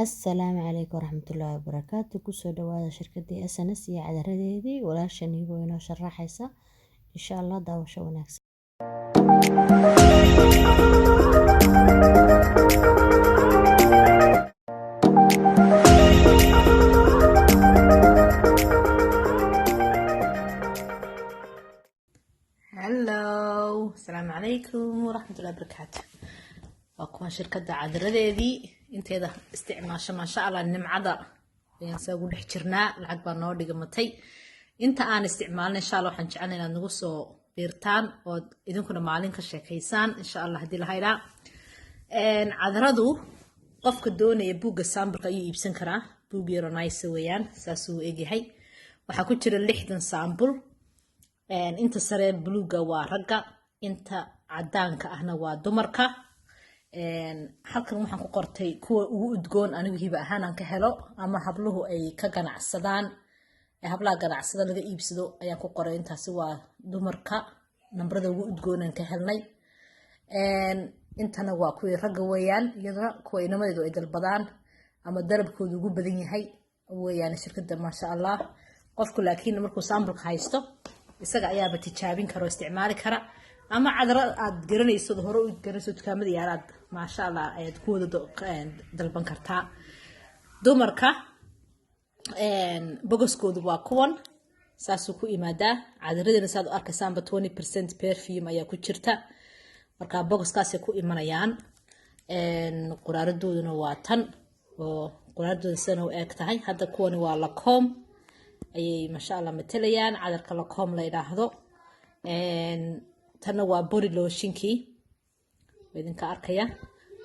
Assalaamu calaykum waraxmatullaahi wabarakaatu. Kusoo dhawaada shirkadii SNS iyo cadaradeedii. Walaashan Hibo inoo sharaxaysa, insha Allah. Daawasho wanaagsan. Hello, asalaamu calaykum waraxmatullahi wabarakaatu. Waa kuwan shirkadda cadaradeedii. Inteeda isticmaasho, maasha Allah, nimcada ayaan saa ugu dhex jirnaa. Lacag baa noo dhigamatay inta aan isticmaalin. Insha Allah waxaan jecelnay inaad nagu soo biirtaan ood idinkuna maalin ka sheekaysaan, insha Allah, haddii la haydhaa. Cadaradu qofka doonaya buugga sample-ka ayuu iibsan karaa. Buug yaro nice weeyaan, saasuu egyahay. Waxaa ku jira 60 sample. Inta sare buluugga waa ragga, inta cadaanka ahna waa dumarka. Halkan waxaan ku qortay kuwa ugu udgoon anigu Hiba ahaan aan ka helo ama habluhu ay ka ganacsadaan, hablaha ganacsada laga iibsado ayaan ku qoray. Intaasi waa dumarka, nambarada ugu udgoon aan ka helnay. Intana waa kuwii ragga weeyaan, iyaduna kuwa inamadeedu ay dalbadaan ama dalabkoodu ugu badan yahay weeyaan. Shirkadda, maasha Allah, qofku laakiin markuu sample-ka haysto isaga ayaaba tijaabin kara oo isticmaali kara, ama cadaro aad garanayso, hore u garanayso, dukaamada yaalaad, maasha Allah, ayaad ku wada dalban kartaa. Dumarka bogoskoodu waa kuwan, saasuu ku imaadaa. Cadaradina saad u arkaysaanba 20% perfume ayaa ku jirta, marka bogoskaasay ku imanayaan. Quraaradooduna waa tan, oo quraaradooda sidana u eeg tahay. Hadda kuwani waa Lancôme ayay, maasha Allah, matalayaan, cadarka Lancôme la yidhaahdo. Tanna waa body lotion-kii, waa idinka arkaya.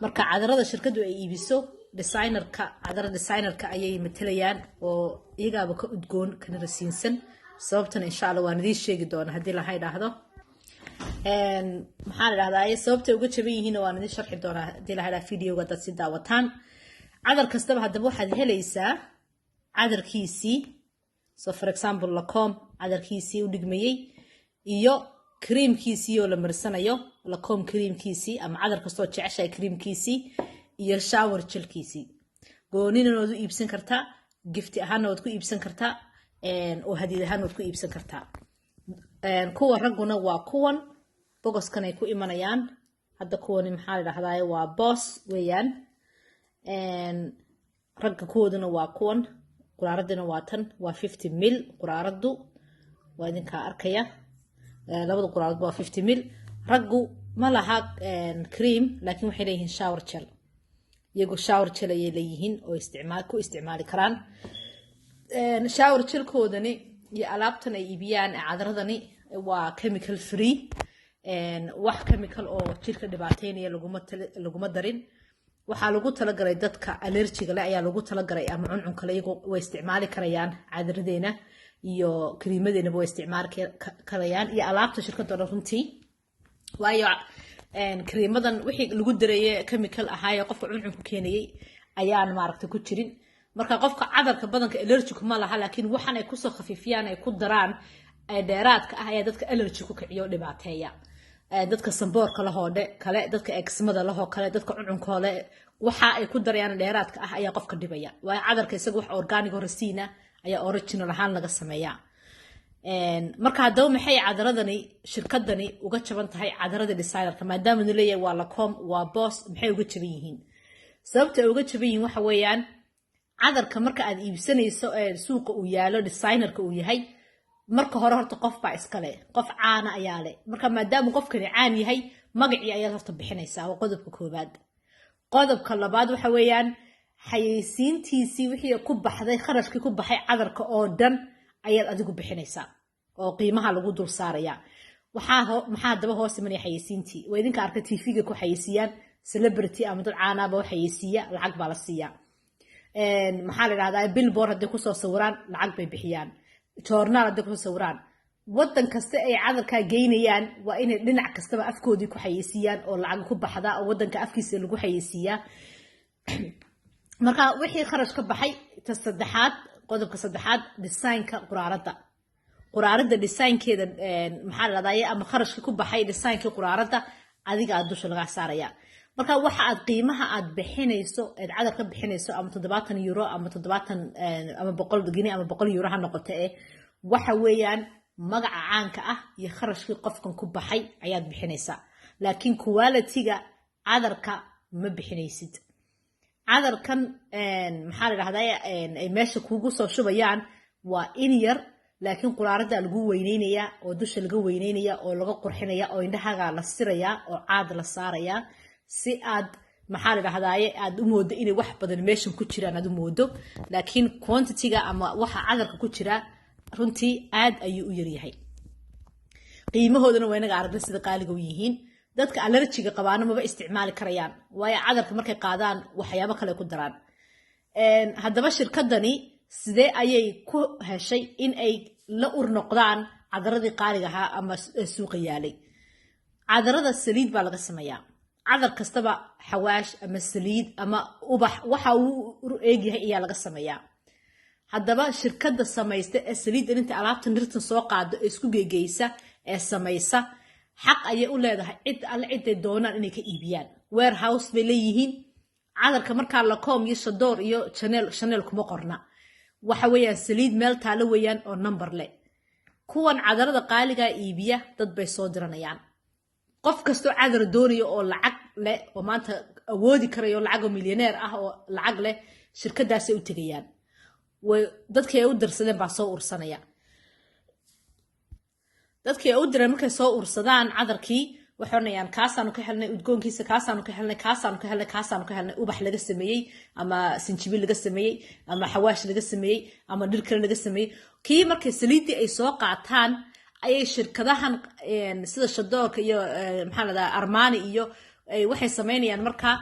Marka cadarada shirkadu ay iibiso designerka, cadara designerka ayay matalayaan, oo iyagaaba ka udgoon kana rasiinsan. Sababtana, insha Allah, waan idiin sheegi doona haddii laha idhaahdo. Maxaa la dhahdaa, sababtay uga jaban yihiin waan idiin sharxi doonaa haddii laha idhaha videoga dad si daawataan. Cadar kastaba haddaba waxaad helaysaa cadarkiisii. So for example, Lancôme cadarkiisii u dhigmayey iyo creamkiisii oo la marsanayo, Lancôme creamkiisii ama cadar kastoo jeceshahay creamkiisii iyo shower gelkiisii. Goonina waad u iibsan kartaa, gift ahaanna waad ku iibsan kartaa, oo hadiyad ahaan waad ku iibsan kartaa. Kuwa ragguna waa kuwan, bogoskan ay ku imanayaan. Hadda kuwani, maxaa la dhahdaa, waa Boss weeyaan. Ragga kuwooduna waa kuwan, quraaradina waa tan, waa 50 mil quraaradu, waa idinkaa arkaya. Labada quraarad waa 50 mil. Raggu ma laha cream, laakiin waxay leeyihiin shower gel. Iyagu shower gel ayay leeyihiin oo isticmaal ku isticmaali karaan. Shower gelkoodani iyo alaabtan ay iibiyaan, cadaradani, waa chemical free. Wax chemical oo jirka dhibaateynaya laguma darin. Waxaa lagu talagalay dadka allergy-ga leh ayaa lagu talagalay ama cuncunka le. Iyagu way isticmaali karayaan cadaradeena iyo kariimadeenaba way isticmaali karayaan iyo alaabta shirkadoo dhan runtii, waayo kariimadan wixii lagu dareeye chemical ahaaye qofka cuncunku keenayay ayaan maaragtay ku jirin. Marka qofka cadarka badanka allergy kuma laha, laakiin waxan ay kusoo khafiifiyaan, ay ku daraan ee dheeraadka ah, ayaa dadka allergy ku kiciyo, dhibaateeya. Dadka samboorka lahoo dhe kale, dadka eczema-da lahoo kale, dadka cuncunkoole, waxa ay ku darayaan dheeraadka ah ayaa qofka dhibaya. Waayo cadarka isaga wax organic oo rasiina ayaa original ahaan laga sameeyaa. Marka haddaba maxay cadaradani shirkadani uga jaban tahay cadarada designerka, maadaama nu leeyahay waa Lancôme, waa Boss? Maxay uga jaban yihiin? Sababta ay uga jaban yihiin waxa weeyaan, cadarka marka aad iibsanayso ee suuqa uu yaalo, designerka uu yahay, marka hore horta qof baa iskale, qof caana ayaa leh. Marka maadaama qofkani caan yahay, magacii ayaad horta bixinaysaa. Waa qodobka koobaad. Qodobka labaad waxa weeyaan, xayeysiintiisii wixii ku baxday, kharashkii ku baxay cadarka oo dhan ayaad adigu bixinaysaa oo qiimaha lagu dul saaraya. Waxaa maxaa daba hoos imanaya? Xayeysiintii. Waa idinka arka TV-ga ku xayeysiiyaan, celebrity ama dad caanaaba u xayeysiiya, lacag baa la siiyaa. Maxaa la dhahdaa, billboard hadday kusoo sawiraan, lacag bay bixiyaan. Joornaal hadday kusoo sawiraan, wadan kasta ay cadarkaa geynayaan waa inay dhinac kastaba afkoodii ku xayeysiiyaan oo lacag ku baxda oo wadanka afkiisa lagu xayeysiiyaa. Marka wixii kharash ka baxay. Ta saddexaad, qodobka saddexaad, designka quraaradda. Quraaradda designkeeda, maxaa la dhahdaye, ama kharashka ku baxay designkii quraaradda adigaa dusha lagaa saaraya. Marka waxa aad qiimaha aad bixinayso eed cadar ka bixinayso, ama €70 ama 70 ama 100 gini ama €100 ha noqoto, waxa weeyaan magaca caanka ah iyo kharashkii qofkan ku baxay ayaad bixinaysaa, laakiin quality-ga cadarka ma bixinaysid. Cadarkan, maxaa la dhahdaa, ay meesha kuugu soo shubayaan waa in yar, laakiin quraarada lagu weyneynayaa oo dusha laga weyneynaya oo laga qurxinaya oo indhahaga la sirayaa oo caad la saarayaa, si aad, maxaa la dhahdaye, aad u moodo inay wax badan meeshan ku jiraan aad u moodo. Laakiin quantity-ga ama waxa cadarka ku jira runtii aad ayuu u yaryahay. Qiimahoodana waa inaga aragnay sida qaaliga u yihiin. Dadka allergy-ga qabaana maba isticmaali karayaan, waayo cadarka markay qaadaan waxyaabo kale ku daraan. Haddaba shirkadani sidee ayay ku heshay in ay la ur noqdaan cadaradii qaaliga ahaa ama suuqa yaalay? Cadarada saliid baa laga sameeyaa. Cadar kastaba xawaash ama saliid ama ubax waxa uu ur eegyahay ayaa laga sameeyaa. Haddaba shirkadda samaysta ee saliiddan inta alaabta nirtan soo qaado ee isku geegeysa ee samaysa, xaq ayay u leedahay cid alle ciday doonaan inay ka iibiyaan. Warehouse bay leeyihiin. Cadarka markaa Lancôme iyo J'adore iyo Chanel kuma qorna. Waxa weeyaan saliid meel taalo weeyaan oo number leh. Kuwan cadarada qaaligaa iibiya dad bay soo diranayaan. Qof kastoo cadar doonaya oo lacag leh oo maanta awoodi karayo lacag oo milyaneer ah oo lacag leh, shirkadaasay u tegayaan. Dadkii ay u dirsadeen baa soo ursanaya. Dadkii ay u direen markay soo ursadaan cadarkii, waxay odhanayaan: "Kaasaanu ka helnay udgoonkiisa, kaasaanu ka helnay, kaasaanu ka helnay, kaasaanu ka helnay." Ubax laga sameeyey ama sinjibil laga sameeyey ama xawaash laga sameeyey ama dhir kale laga sameeyey. Kii markay saliiddii ay soo qaataan ayay shirkadahan sida J'adore-ka iyo, maxaa la dhahaa, Armani iyo waxay sameynayaan, markaa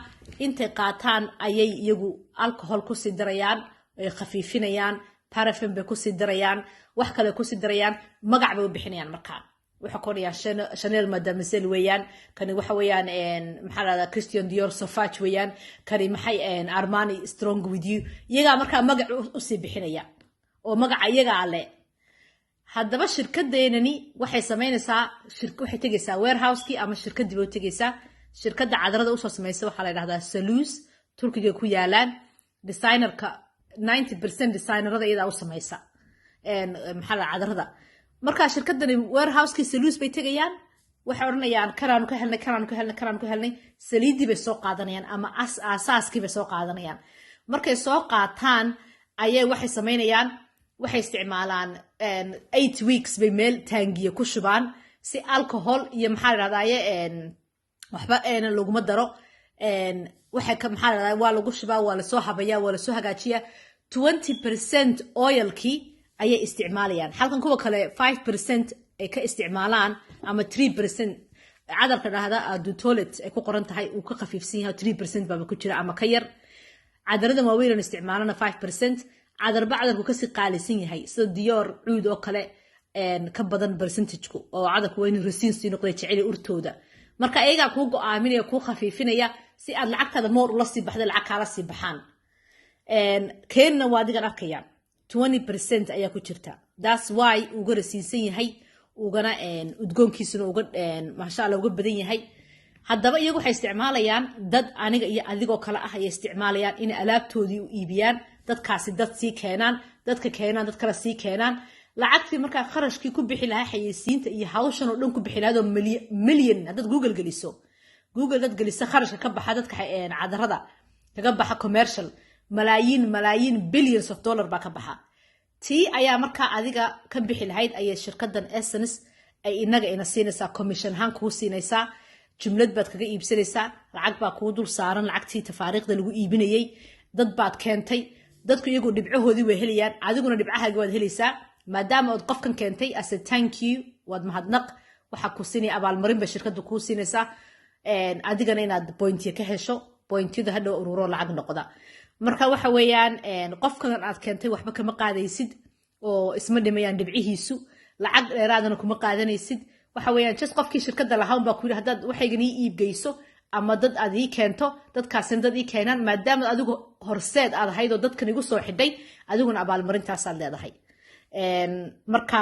intay qaataan ayay iyagu alcohol kusii darayaan, ay khafiifinayaan, paraffin bay kusii darayaan, wax kale kusii darayaan, magac bay u bixinayaan. Markaa waxay ku odhanayaan Chanel Mademoiselle weeyaan kani, waxa weeyaan, maxaa la dhahdaa, Christian Dior Sauvage weeyaan kani, maxay, Armani Strong with You. Iyagaa markaa magac usii bixinaya oo magaca iyagaa le. Haddaba shirkadeenani waxay samaynaysaa, waxay tegaysaa warehouse-kii ama shirkadii bay u tegaysaa. Shirkadda cadarada usoo samaysa waxaa la dhahdaa Salus, Turkiga ku yaalaan. Designerka 90% designerada iyadaa u samaysa, maxaa la cadarada. Marka shirkadani warehouse-kii Salus bay tegayaan. Waxay odhanayaan: "Kanaanu ka helnay, kanaanu ka helnay, kanaanu ka helnay." Saliiddii bay soo qaadanayaan ama aasaaskii bay soo qaadanayaan. Markay soo qaataan ayay waxay samaynayaan, waxay isticmaalaan 8 weeks bay meel taangiya ku shubaan, si alcohol iyo, maxaa la dhahdaye, waxba laguma daro. Waxay ka, maxaa la dhahdaa, waa lagu shubaa, waa lasoo habayaa, waa lasoo hagaajiyaa. 20% oilkii ayay isticmaalayaan, halkan kuwa kale 5% ay ka isticmaalaan ama 3%. Cadarka dhahda dutolet ay ku qoran tahay uu ka khafiifsan yahay, 3% baaba ku jira ama ka yar. Cadaradan waaweyn isticmaalana 5%. Cadarba cadarku kasii qaalisan yahay, sida Dior cuud oo kale, ka badan percentageku, oo cadarku waa inuu rasiin sii noqday jeceli urtooda. Marka iyagaa kuu go-aaminaya, kuu khafiifinaya, si aad lacagtaada moor ula sii baxda, lacag kaala sii baxaan. Keenna waa adigan arkaya, 20% ayaa ku jirta. That's why uga rasiinsan yahay, ugana udgoonkiisuna uga, maasha Allah, uga badan yahay. Haddaba iyagu waxay isticmaalayaan dad aniga iyo adigoo kale ah ayay isticmaalayaan inay alaabtoodii u iibiyaan. Dadkaasi dad sii keenaan, dadka keenaan, dad kale sii keenaan. Lacagtii markaa kharashkii ku bixi lahaa xayeysiinta iyo hawshan oo dhan ku bixi lahayd oo milyan, haddaad Google geliso, Google dad geliso, kharashka ka baxa dadka cadarada kaga baxa commercial, malaayiin, malaayiin, billions of dollar baa ka baxa. Tii ayaa markaa adiga ka bixi lahayd ayay shirkadan Essence ay inaga ina siinaysaa, commission ahaan kuu siinaysaa. Jumlad baad kaga iibsanaysaa, lacag baa kuu dul saaran lacagtii tafaariikhda lagu iibinayay. Dad baad keentay, dadku iyagu dhibcahoodii way helayaan, adiguna dhibcahaagi waad helaysaa, maadaama ood qofkan keentay. As a thank you, waad mahadnaq, waxaa ku siinaya abaalmarin bay shirkaddu kuu siinaysaa, adigana inaad pointiya ka hesho, pointiyada hadhow ururo lacag noqda. Marka waxa weeyaan, qofkan aad keentay waxba kama qaadaysid oo isma dhimayaan dhibcihiisu, lacag dheeraadana kuma qaadanaysid. Waxa weeyaan just qofkii shirkadda lahaa baa ku yidhi: "Haddaad waxaygan ii iibgeyso ama dad aad ii keento, dadkaasina dad ii keenaan, maadaama adigu horseed aad ahayd oo dadkan igu soo xidhay, adiguna abaalmarintaasaad leedahay." Marka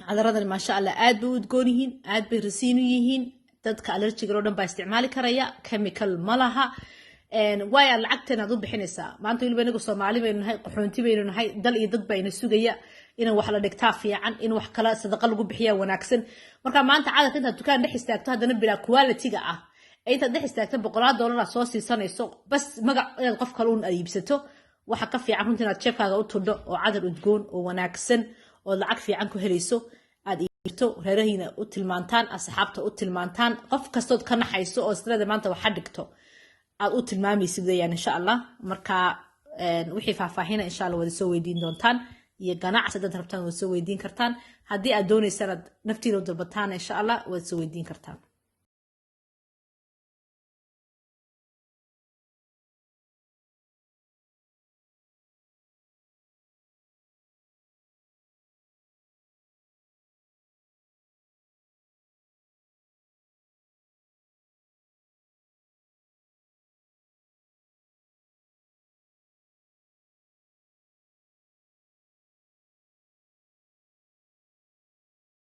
cadaradani, maasha Allah, aad bay u udgoon yihiin, aad bay rasiin u yihiin. Dadka allergiga oo dhan baa isticmaali karaya. Chemical ma laha. Waayo lacagtan aad u bixinaysaa maanta, weliba inagu Soomaali baynu nahay, qaxoonti baynu nahay, dal iyo dad bayna sugaya. In wax la dhigtaa fiican, in wax kale sadaqa lagu bixiyaa wanaagsan. Marka maanta cadarka intaad dukaan dhex istaagto, haddana bilaa quality-ga ah ee intaad dhex istaagto boqolaal dollar aad soo siisanayso, bas magac inaad qof kale un iibsato, waxa ka fiican runtii inaad jeebkaaga u tudho oo cadar udgoon oo wanaagsan oo lacag fiican ku helayso aad iibto, reerahiina u tilmaantaan, asxaabta u tilmaantaan, qof kastood ka naxayso oo isleeda maanta waxa dhigto aad u tilmaamaysid weeyaan, insha Allah. Marka wixii faahfaahina, insha Allah, wada soo weydiin doontaan, iyo ganacsi dad rabtaan wada soo weydiin kartaan. Haddii aad doonaysaan aad naftiina u dalbataan, insha Allah, waad soo weydiin kartaan.